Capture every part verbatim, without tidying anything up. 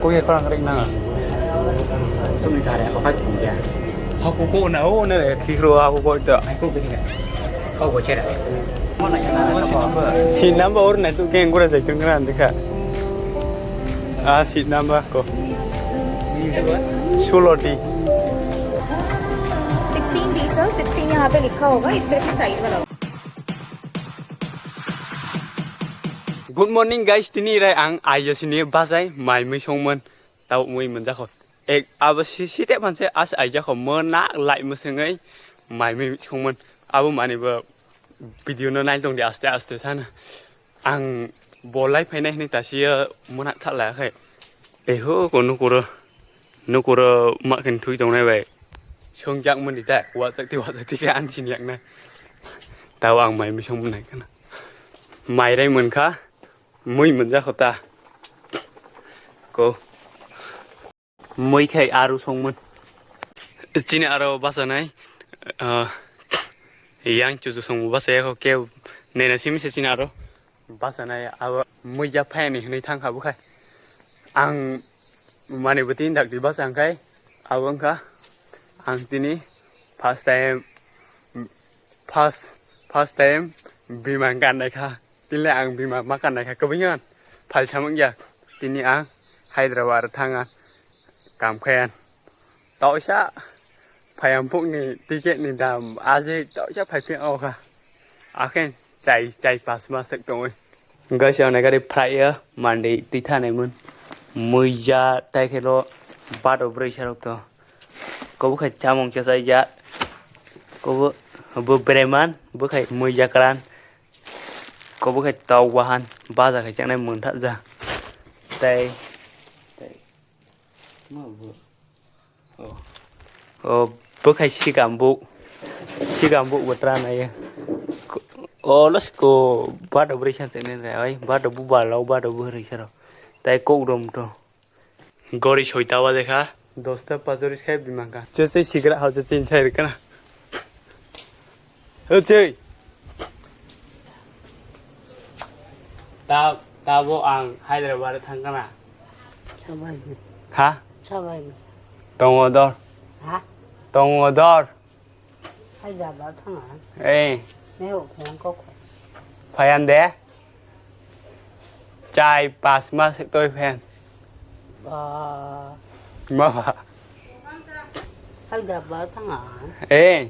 Kok ya korang rek nang. Tumi tare, okai pung ya. Haku ko na, o na, khikro haku ko to. Ai ko kiri. Kau bo chera. Mana chera. Seat number or na tu keng gura jai keng gura andikha. Ah, seat number ko. Suloti. Sixteen D sir, sixteen यहाँ पे लिखा होगा, इस तरफ से साइड वाला। Good morning guys, tini rai ang ayo sini bajai mai mui songmon. Tau mui manjakho. Ek abo si si te phanse as aijak ho mona lai musungwi mai mui songmon. Abo mani bo video no nai tong di aste aste sana. Ang bolai phainai hinwi tasiya mona tha la khai. Eho ko nukuro nukuro ma khin thui tong nai bai. Songjak mani ta wa tak ti wa tak ti khe an sin yak na. Tau ang mai mui songmon nai kana. Mai rai mon kha. Mui manjakho ta. Ko. Mui khai aru songmon. Chini aro bachanai, ah, yang chuchu songbo bachaya kho ke nena simi se chini aro bachanai abo mui ja phayani hinwi thang kha bukhai. Ang mani bwtwi dakti bachang khai abo wngkha ang tini first time, first, first time bima gannai kha. Tini ang bima ma gannai kha kwbangma phal samung ya. Tini ang Hyderabad thanga kam khayan. Tausa phayam phukni ticket ni dam aje tausa phai phi o kha. Akhen chai, chai pas ma sek tongoi. Guys, ang nai gari fry ya, mandi twi thanai mun. Muija tai khe lo bato broi sarok to. Kobo khai chamung cha chai ja. Kobo bo breman, bo khai muija kran. Kobo khai tok wahan, baja khai chanai mun tha ja. Tai, tai. Ma bo. Oh. Oh, bwkhai sikam buk. Sikam buk bo tra nai. Oh, let's go. Bato bwrwi sa tene rai. Bato bu balo, bato bu rwi saro. Tai kok rom to. Gori soita baje kha. Dosta pajoris khai bimang kha. Che che sigra hau che chin thai kana. Hei, tei. Ta, tabo ang Hyderabad thang kana. Sabai. Ha? Sabai. Tongo dor. Ha? Tongo dor. Hyderabad thang. Eh. Meo khong kok. Phayan de. Chai pas ma se toi phen. Ba. Ma ba. Hai da ba thanga. Eh.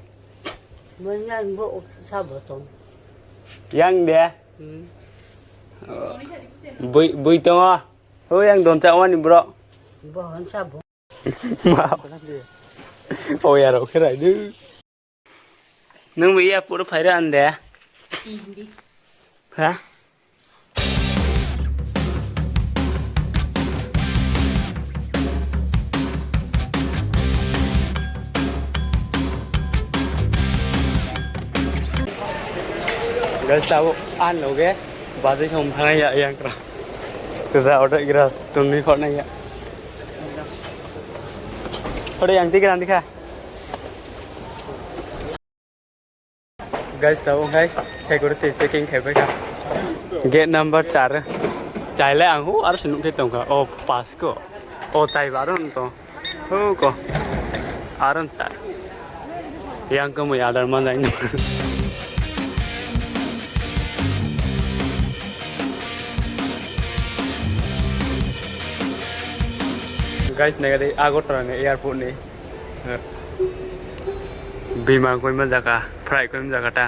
Bo yang bo sa bo tong. Yang de. Hmm. Bui bui tongo. Ho yang don ta wani bro. Bo han sa bo. Ma. O ya ro khe rai du. Nung bo iya puro phaira ande. Hindi. Ha? Guys, tabo an loge bazai som thangya yang kra. Kra order gira tunni khorna ya. Ore yang tigra dikha. Guys, tabuk hai security checking khai paikha. Gate number char. Chailai ang hu aro se nukhe tongkha. O pas ko. O chai ba aro to. Hu ko. Aro char. Yang kwmwi adar manjak. Guys, naikha de Agartala ni airport ni. Bima koi ma jaka, fry koi ma jaka ta.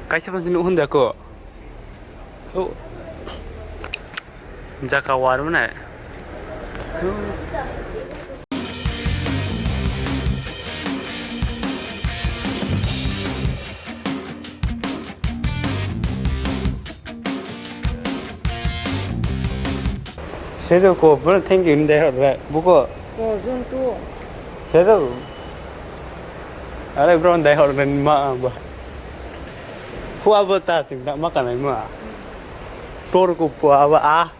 Kaisa phansi nuk hwn jako. Ho. Jaka war mane. Sero ko, bro, thank you, dai hor re, buko. Ko, jun tu. Sero. Are, bro, dai hor re, ma, ba. Hua bo ta, ting, ta, ma, kanai, ma. Tor ko, po, aba, a.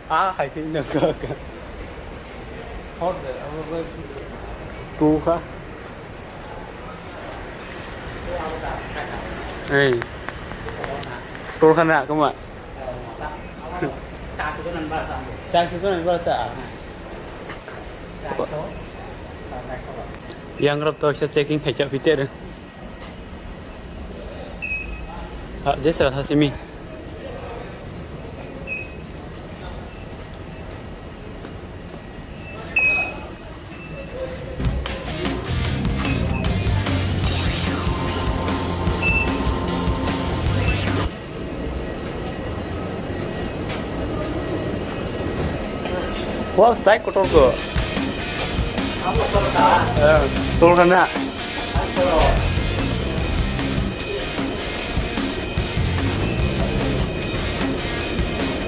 Ah, hai khe nang ka ka. Hor de, abo bai. Tu kha. Ei. Tol khana kama. Cha tu nan ba ta. Cha tu nan ba ta. Yang rok to kisa checking khai cha phite re. Ha, je sera sa simi. Wah, style kotor ko. Eh, tol kana.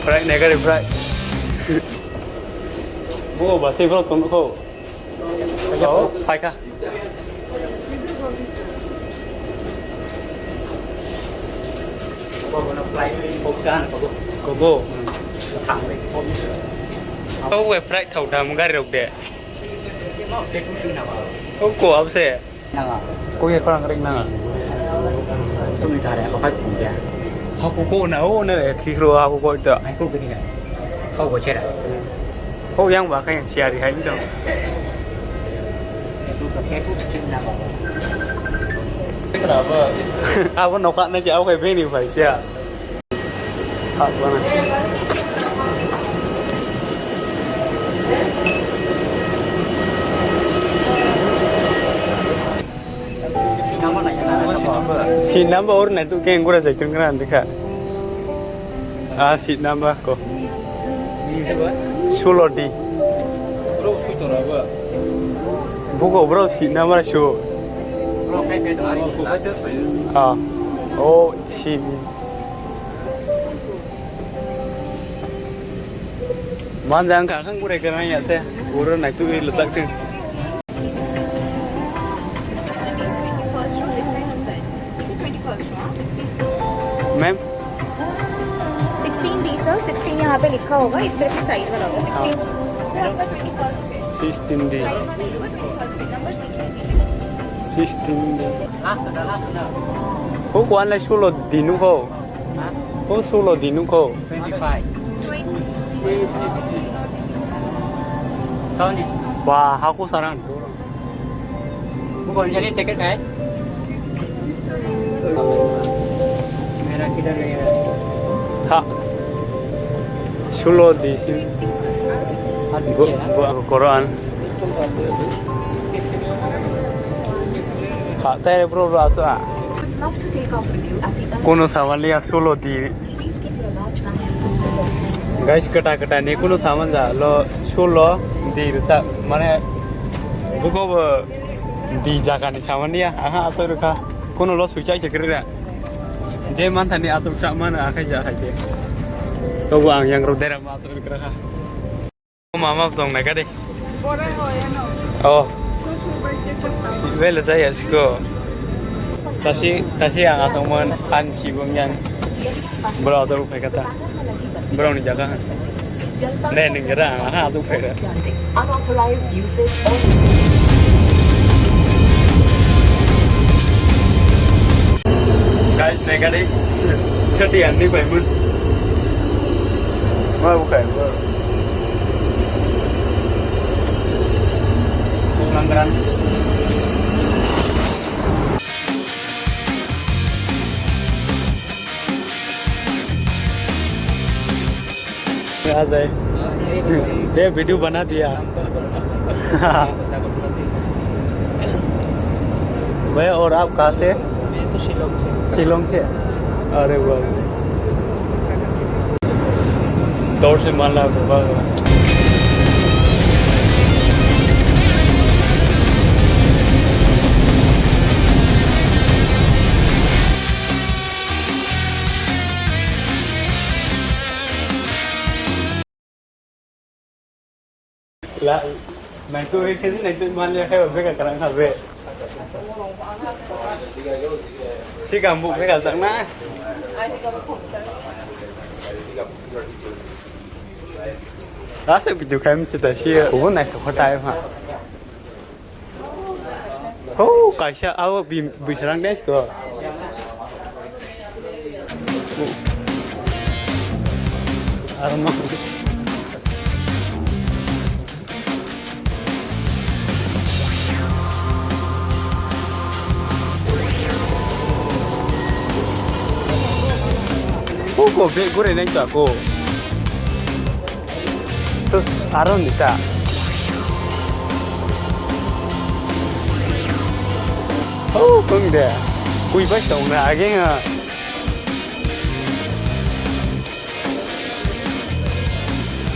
Fry, nega de fry. Bo, ba, tei vlog tong ko. Oh, phaikha. Kobo. Kobo. Kobo we fry thau dam gari rok de. Ko ko abse. Nanga. Ko ye khorang ring nanga. Sumi tare, ko khai pung ya. Haku ko na, o na, khikro haku ko to. Ai ko gini na. Ko bo chera. Ko yang ba khai siari hai dong. Ko ka ke ko chin na ba. Abo nokha na je, abo khai bini bai sia. Seat number or nai tu keng gura jai keng gura andikha. Ah, seat number ko. Sulo di. Buko bro seat number su. Ah, oh, seat. Manjang ka khang gure gana ya se. Uro nai tu ilo tak tu. Ma'am. Sixteen D sir, sixteen यहाँ पे लिखा होगा, इस तरफ की साइड में होगा, sixteen. Sir, आपका ट्वेंटी फर्स्ट पे। Sixteen D. ट्वेंटी फर्स्ट पे, नंबर देखिए। Sixteen D. Ko kuan lai sulo dinu ko. Ko sulo dinu ko. Twenty five. Twenty. Tony. Wah, haku saran. Bukan jadi tiket kai. Merah kita gaya. Ha. Sulo di sini. Aduh, Bu, cina. Bu, aku Quran. Hatai bro, bro, atu ah. Would love to take off with you at the Kono saman liya sulo di. Please keep your large bag. Guys, kata kata ni kono saman ja lo sulo di rita mane buko bo di jaga ni saman liya aha ato rukha kono lo suichai se kre je mantha ni ato kra mana akai ja akai ke to bo ang yang ro dera ma ato rukha. Mama tong nai kade. Bora ho, ano. Oh. Susu bai te kota. Si, bele jaya siko. Tasi, tasi ang atong man an si bung yang. Bro, atong pai kata. Bro ni jaga han. Ne ning jara ang ha atong pai da. Unauthorized usage of Guys, nai kade. Sati an ni pai mun. Mau buka. Langgaran. आ जाए। ये वीडियो बना दिया। भैया, और आप कहाँ से? मैं तो शिलोंग से। शिलोंग से? अरे वाह। दौड़ से मान ला, वाह, वाह। La, nai tu ke ni nai tu man ya khai ba ka karang ha be. Si kam bu be ka tak na. Asa video khai mi ta si u nai ka khotai ha. Oh, kaisa abo bi-, bisarang deh ko. Arma. Oh, bag gure nai to ako. Terus aron dita. Oh, kung de. Kui bai tong na age nga.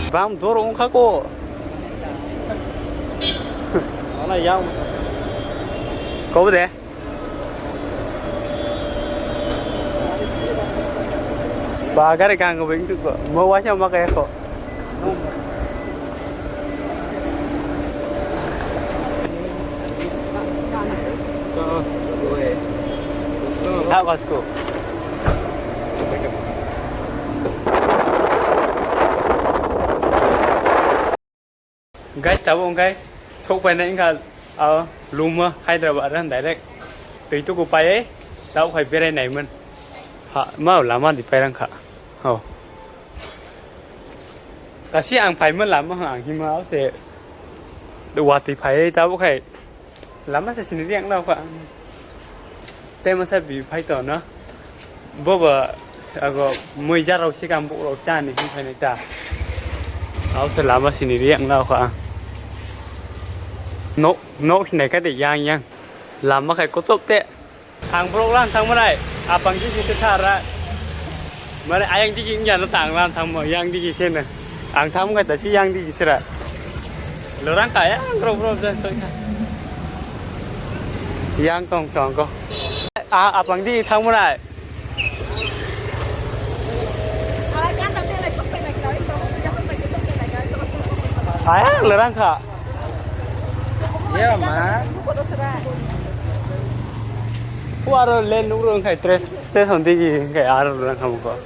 Bam dor ong kha ko. Mana yang. Kau de. Ba gari kang ko bing tu ko. Mo wa cha ma ka ko. Tha ko sko. Guys, tabuk wngkha sok painai wngkha, o, Luma Hyderabad han direct twi tuku paiwi tabuk khai berai naimani. Ha, ma lama di pairang kha. Ho. Kasi ang phaima lama ang hima se watwi phaiwi tabuk khai. Lama se sini riang nao kha. Tei masa bi phai to no. Bo ba ago mui jarok sikam borok chani hin phainai ta. Abo se lama sini riang nao kha. Nok, nok sinai kha de yang yang. Lama khai kotok te. Ang borok lang thang manai. Apang ji se thara. Mane ayang digi wngya no ta ang lan thangmo, yang digi se no. Ang thangmo khe ta si yang digi sira. Lorang kaya ang rok rok je tong kha. Yang tong tong ko. A apang digi thangmo nai. Ayang lorang kha. Iya ma. Ku aro le nukro wngkhai tres station digi wngkhai aro lorang kha muko.